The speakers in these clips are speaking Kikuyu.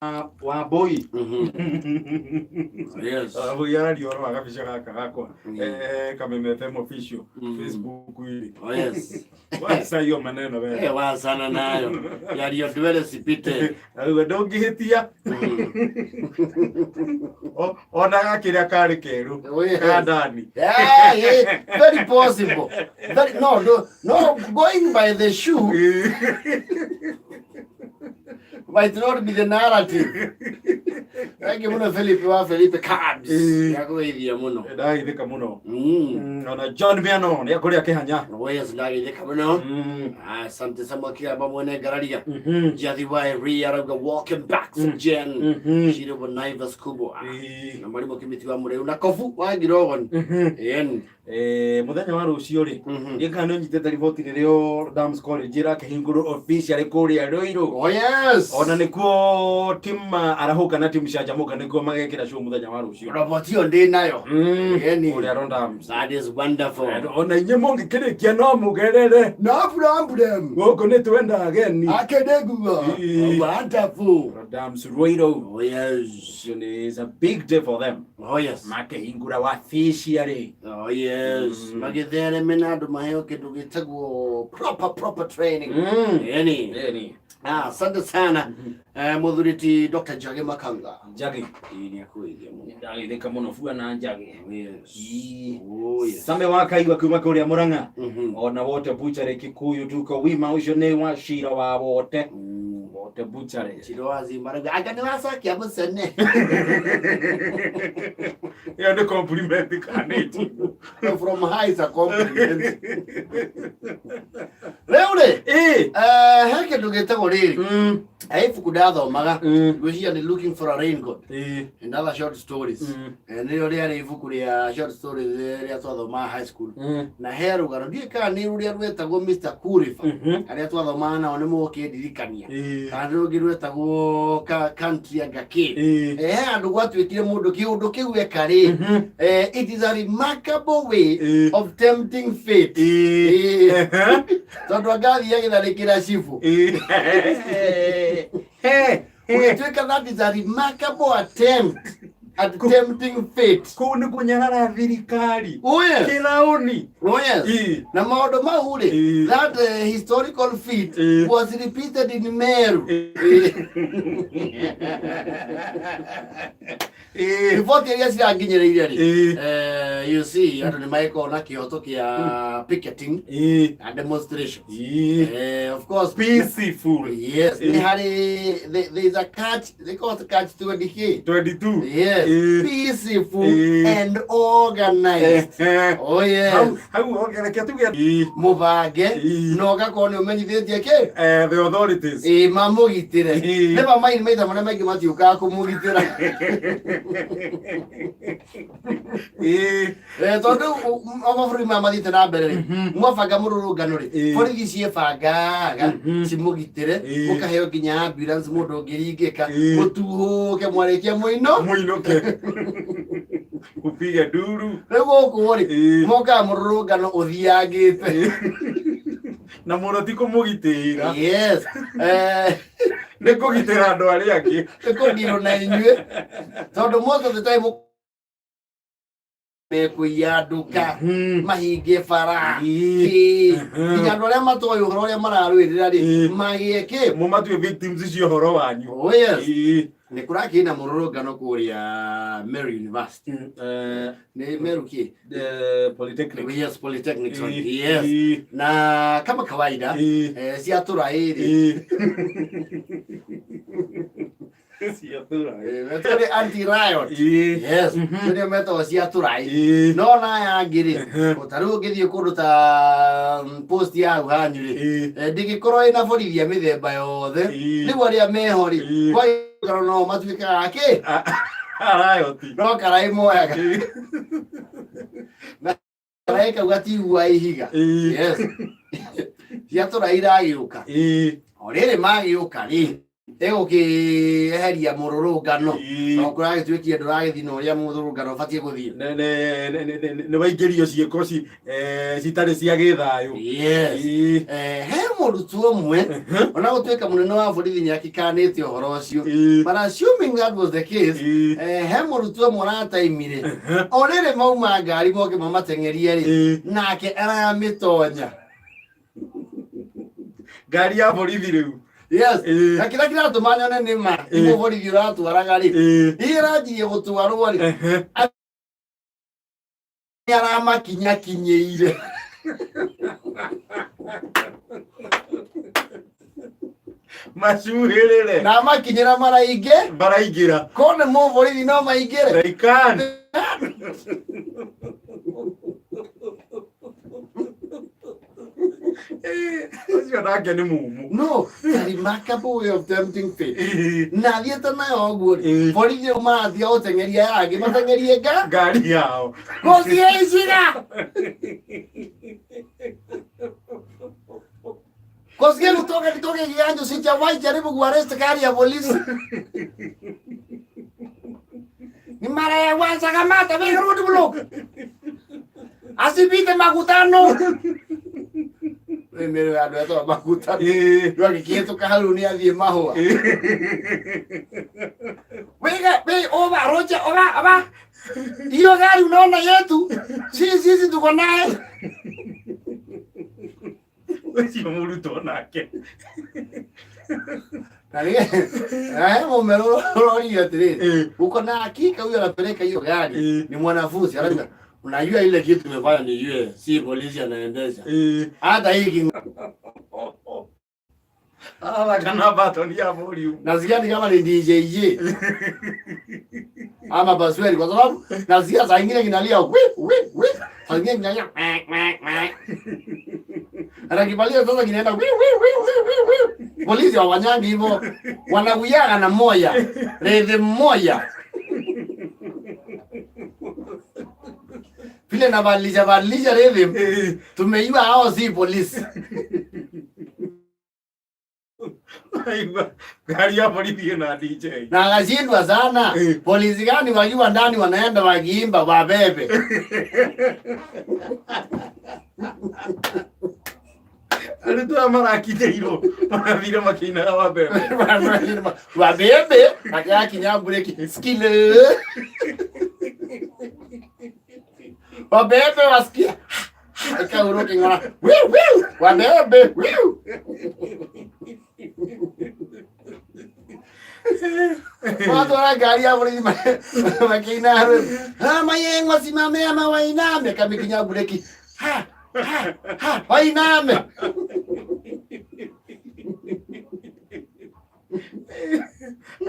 Wambui. Yes. Wambui araria ũhoro wa gabica gaka gakwa Kameme FM official Facebook-inĩ. Oh, yes. Waca hiyo maneno wewe. Wacana nayo yaliyo ndwele sipite. Rĩu ndũngĩhĩtia. Onaga kĩrĩa karĩ kerũ Oh, yes. ka ndani. Yeah, very possible. Very, no, no, no, going by the shoe might not be the narrative. Thank you muno Felipe wa Felipe Cards. Yakugeithia muno. Ndagithĩka mũno. Ona John Miano nĩ akũrĩa kĩhanya. Oh yes, ndagithĩka muno. Asante Samuel Kiramba mwene ngararia. Jathi wa Ria arauga welcome back Jen. Shiro wa Naivas Kubwa. Na marimo kimiti wa mureu na kofu wa Ngirogon. Yen. Muthenya wa rũciũ rĩ, ndiĩ kana nĩ ũnyitĩte riboti rĩrĩa Dams College ĩrakĩhingũrwo officially kũrĩa Ruiru. Oh yes. Ona nĩkuo team Arahũka na team Canjamũka nĩkuo magekĩra show mũthenya wa rũciũ. Roboti ĩyo ndĩ nayo. Yeni. Kũrĩa Rondams. That is wonderful. Ona inyuĩ mũngĩkĩrĩkia no mũgerere. No problem. Gũkũ nĩ twenda ageni. Akenegua. Wonderful. Rondams Ruiru. Oh yes. Ũcio nĩ is a big day for them. Oh yes. Makĩhingũra wabici-rĩ. Oh yes. Magĩthereme na andũ maheo kĩndũ gĩtagwo proper training. Yani. Ĩni. Ah, asante sana. Mũthuri ti Dr. Njagi Makanga. Njagi. Ĩĩ nĩ akũgeithia mũno. Ndagĩthĩka mũno buana Njagi. Oh yes. Ii. Oh yes. Same wa Kaigwa kuma kũrĩa Mũrang'a. Ona wote Butchery Kikuyu tuko wima ũcio nĩ wa cira wa wote. Wote Butchery. Ciro wa Zimbaragwe. Anga nĩ wacokia mũcene. Ĩyo nĩ compliment kana nĩ njibu? From high is a compliment. Rĩu rĩ, Ĩ. he kĩndũ gĩtagwo rĩrĩ. He ibuku ndathomaga. Ngwĩciria nĩ Looking for a Rain God and Other Short Stories. Nĩrĩo rĩarĩ ibuku rĩa short stories rĩrĩa twathomaga high school. Na he rũgano ndiũĩ kana nĩ rũrĩa rwetagwo Mr. Kurifa. Arĩa twathomaga nao nĩ mũgũkĩndirikania. Kana nĩ rũngĩ rwetagwo Country anga kĩ. He handũ gwatuĩkire mũndũ kĩũndũ kĩu eka rĩ, it is a remarkable way of tempting fate. Tondũ angathiĩ agĩtharĩkĩra cibũ. Ũgĩtuĩka that is a remarkable attempt at tempting fate. Kũu nĩ kũnyarara thirikari. Oh yes. Kĩraũni. Oh yes. Na maũndũ mau rĩ, that historical feat was repeated in Meru. Riboti iria ciranginyĩrĩire rĩ, you see, andũ nĩ magĩkorwo na kĩhoto kĩa picketing and demonstrations. Of course. Peaceful. Yes, nĩ harĩ there is a catch, they call it catch 20K. 22. Yes, peaceful and organized. Oh yes. Hau hau reke tuge Mũbange na ũgakorwo nĩ ũmenyithĩtie kĩ? The authorities. Ĩ mamũgitĩre. Nĩ mamaini maita marĩa maingĩ matiũkaga kũmũgitĩra. Tondũ o mabũrũri maya mathiĩte na mbere rĩ, mwabanga mũrũrũngano rĩ, borithi ciĩbangaga cimũgitĩre, mũkaheo nginya ambulance mũndũ ũngĩringĩka, mũtuhũke mwarĩkia mũino. Mũinũke. Upige nduru. Rĩu gũkũ rĩ, mokaga mũrũrũngano ũthiangĩte. Na mũno ti kũmũgitĩra. Yes. Nĩ kũgitĩra andũ arĩa angĩ. Nĩ kũndirwo na inyuĩ. Tondũ most of the time mekũiya nduka, mahinge bara, kĩ. Nginya andũ arĩa matoĩ ũhoro ũrĩa mararũĩrĩra rĩ, magĩe kĩ? Mũmatue victims cia ũhoro wanyu. Oh yes. Nĩ kũrakĩrĩ na mũrũrũngano kũrĩa Meru University. Nĩ Meru kĩ? Polytechnic. Yes, Polytechnic, sorry. Yes. Na kama kawaida, ciatũra ĩrĩ. Ciatũra. Metagwo anti riot. Yes. Nĩo metagwo ciatũra. No na aya angĩ rĩ, ta rĩu ũngĩthiĩ kũndũ ta post ya hau hanyu rĩ, ndĩngĩkorwo ĩna borithi a mĩthemba yothe. Rĩu arĩa meho rĩ, kwa no matuĩkaga akĩ? Riot. No karaĩ moyaga. Na karaĩ kau gatigua ihiga. Yes. Ciatũra iragĩũka. O rĩrĩ magĩũka rĩ, Ĩgũkĩeheria mũrũrũngano no kũragĩtuĩkire ndũragĩthiĩ na ũrĩa mũrũrũngano ũbatiĩ gũthiĩ. Nĩ waingĩrio ciĩko citarĩ cia gĩthayũ. Yes. He mũrutwo ũmwe ona gũtuĩka mũnene wa borithi nĩ akĩkanĩte ũhoro ũcio, but assuming that was the case, he mũrutwo ũmwe ũrataimire o rĩrĩ mauma ngari moke mamateng'erie rĩ, nake aramĩtonya. Ngari ya borithi rĩu. Yes. Na kĩrĩa kĩratũma nyone nĩ ma ti mũborithi ũratwaraga rĩ, ĩ ĩranjirie gũtwarwo rĩ, nĩ aramakinyakinyĩire. Macuhĩrĩre. Na amakinyĩra maraingĩ. Maraingĩra. Ko nĩ mũborithi no maingĩre? They can. Ũcio nake nĩ mumu. No, a remarkable way of tempting fate. Na thiĩte nayo ũguo rĩ, borithi rĩu marathiĩ gũteng'eria yangĩ mateng'erie nga ngari yao. Gũthiĩ icira Kosikia kutoka kitoke kianjo sijawahi jaribu kuarrest gari ya polisi. Ni mara ya kwanza kamata mimi road block. Asipite makutano. Mimi andũ etagwo makutano. Rwagĩkĩhĩtũka hau nĩ athiĩ mahũa. Wega, we over roja over over. Hiyo gari unaona yetu. Sisi sisi tuko naye. Ũcio mũrutwo nake. Na mũmero ũrorire atĩrĩrĩ, uko na hakika huyo anapeleka hiyo gari ni mwanafunzi? Anajua, unajua ile kitu imefanya nijue si polisi anaendesha hata hii Arathaka na batoni ya volume. Nasikia ni kama ni DJJ ama Basweli, kwa sababu nasikia saa ingine kinalia wi wi wi, saa ingine kinalia mek mek mek, na kibalia sasa kinaenda wi wi wi wi wi wi. Polisi hawafanyangi hivyo, wanakuyaga na moya rhythm moya vile nabadilisha badilisha rhythm, tumeiwa hao si polisi. Aigua ngari ya borithi ĩna DJ. Na akashindwa sana. Polisi gani wakiwa ndani wanaenda wakiimba wabebe? Arutwo aya marakinyĩirwo marathire makĩinaga wabebe. Wabebe akiakinya breki skile wabebe wasikia ikauro king'ora wiu wiu wabebe wiu. Watwara ngari ya borithi makĩina rwĩmbo mayengo simame ama wainame, kamikinya breki ha ha ha wainame.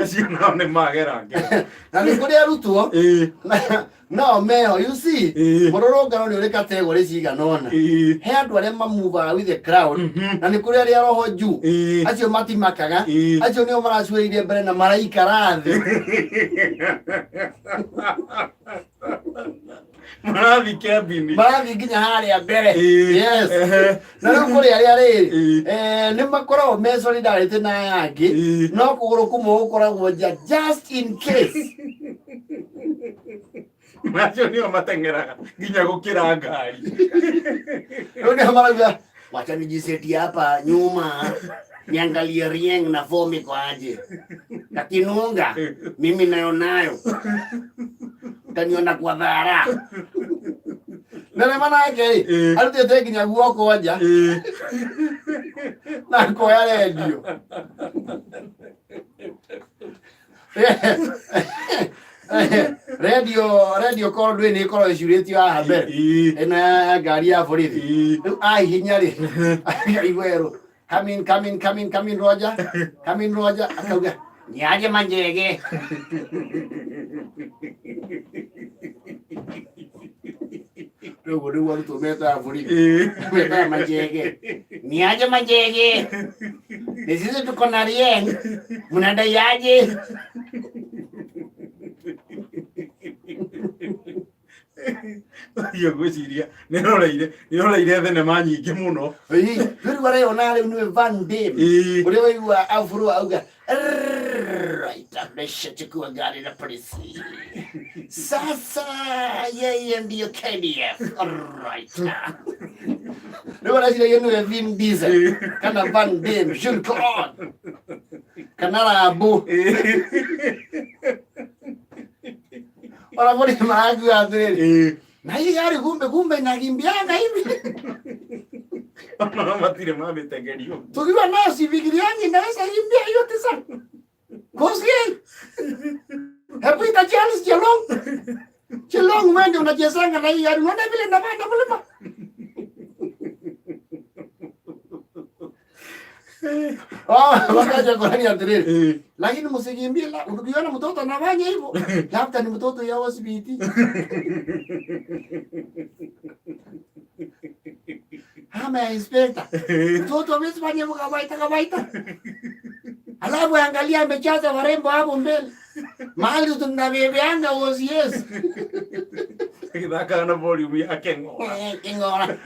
Acio nao nĩ magera ngero. Na nĩ kũrĩ arutwo no meho, you see, mũrũrũngano nĩ ũrĩ category cigana ũna. He andũ arĩa mamuvaga with the crowd, na nĩ kũrĩ arĩa roho juu, acio matimakaga. Acio nĩo maracuĩrĩire mbere na maraikara thĩ. Marathiĩ kembini. Marathiĩ nginya harĩa mbere. Yes. Na rĩu kũrĩ arĩa rĩrĩ nĩ makoragwo me solidarity na aya angĩ, no kũgũrũ kũmwe gũkoragwo nja just in case. Macio nĩo mateng'eraga nginya gũkĩra ngari. Rĩu nĩo marauga wacha nijisetie hapa nyuma niangalie rieng na form iko aje, kakinunga mimi nayo nayo utaniona kwa dhara na nake rĩ arutĩte nginya guoko nja na akoya rendio. Radio korwo ndwĩ nĩ ĩkorwo ĩcurĩtio haha mbere ĩno ya ngari ya borithi. Rĩu ahihinya rĩ, akaigua erwo, "Come in, come in, come in, come in, Roger, come in, Roger." Akauga, "Niaje manjege?" Rĩu ũguo nĩguo arutwo metaga borithi. Metaga manjege. "Niaje manjege, ni sisi tuko na rieng, mnadai aje?" Ũcio ngwĩciria nĩ roreire thenema nyingĩ mũno. Rĩu areyona rĩu nĩwe Van Damme, ũrĩa waigua afro auga. Right, ameshachukua gari la polisi. Sasa yeye ndiyo KDF. Right. Rĩu areciria nĩwe Vin Diesel kana Van Damme, Jean Claude kana Rambo. Ona borithi marakiuga atĩrĩrĩ, na hii gari kumbe kumbe inakimbianga hivi. Ona matirĩ mamĩtengerio. Tukiwa nayo sifikiriangi inaweza kimbia yote sana. Kosi. Hebu ita Charles Chelong. Chelong wewe ndio unachezanga na hii gari. Unaona vile inapanda mlima. Ah, wakaja kurani atĩrĩrĩ. Lakini msikimbie la, ukiona mtoto anafanya hivyo, labda ni mtoto ya hospitali. Ama ya inspector. Mtoto hawezi fanya hivyo kawaida kawaida. Alafu angalia amejaza warembo hapo mbele. Mahali tunabebeanga OCS. Gĩthakaga na volume ya kĩng'ora. King'ora.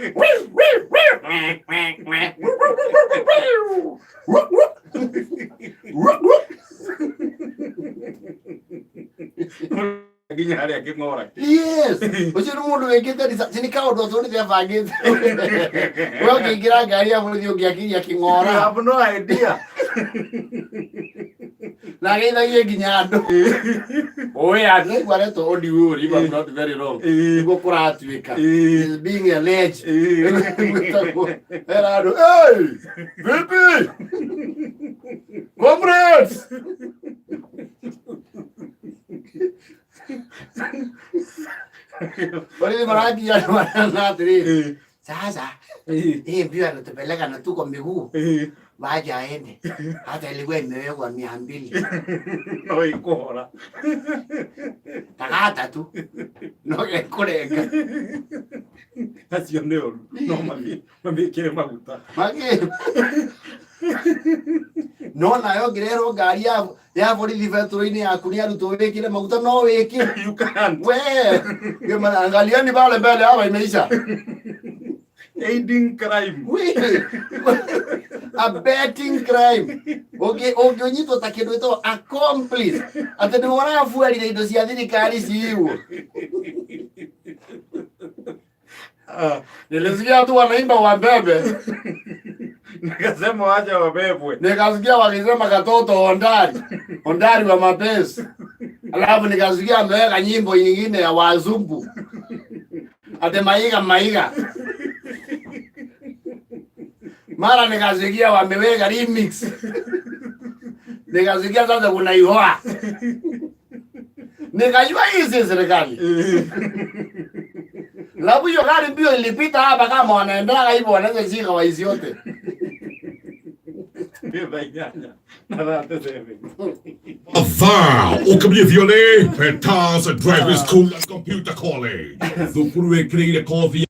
Nginya harĩa kĩng'ora. Yes. Ũcio nĩ mũndũ wĩkĩte research nĩ kaũndũ atũrĩte abangĩte. We ũkĩingĩra ngari ya borithi ũngĩakiria You kĩng'ora have no idea. Na ageithagie nginya andũ. Oe andũ aigua aretwo Odiwuor, if I'm not very wrong. Nĩguo kũratuĩka. Is being alleged. Gwĩtagwo era andũ, "Hey, vipi? Comrades!" Borithi marakinya andũ marana atĩrĩrĩ, sasa hii mbio anatupeleka na tuko miguu, wacha aende. Hata ilikuwa imewekwa 200. No ĩkũhora. Takata tu no gekũrenga. Acio nĩ ũru. No mamĩkĩre maguta. Maki no nayo ngĩrerwo ngari ya borithi betũrũ-inĩ yaku nĩ arutwo wĩkĩre maguta no wĩkĩre. You can't. We ngĩmara, angalieni pale mbele hapa imeisha. Aiding crime. We abetting crime. Ũngĩnyitwo ta kĩndũ gĩtagwo accomplice atĩ nĩwe ũrabuarire indo cia thirikari ciiywo. Ah, Nilisikia tu wanaimba wabebe, nikasema wacha wabebwe. Nikasikia wakisema katoto hodari, hodari wa mapenzi. Alafu nikasikia ameweka nyimbo nyingine ya wazungu ate maiga maiga. Mara nikasikia wameweka remix, nikasikia sasa kuna ihoa, nikajua hii si serikali. Labu hiyo gari mbio ilipita hapa, kama wanaendaga hivyo wanaweza shika waizi yote. Nĩ thaa 8 na 37. Thaa ũkĩmie Viole Petars Driving School and Computer College thukuru ĩkĩrĩire kothi.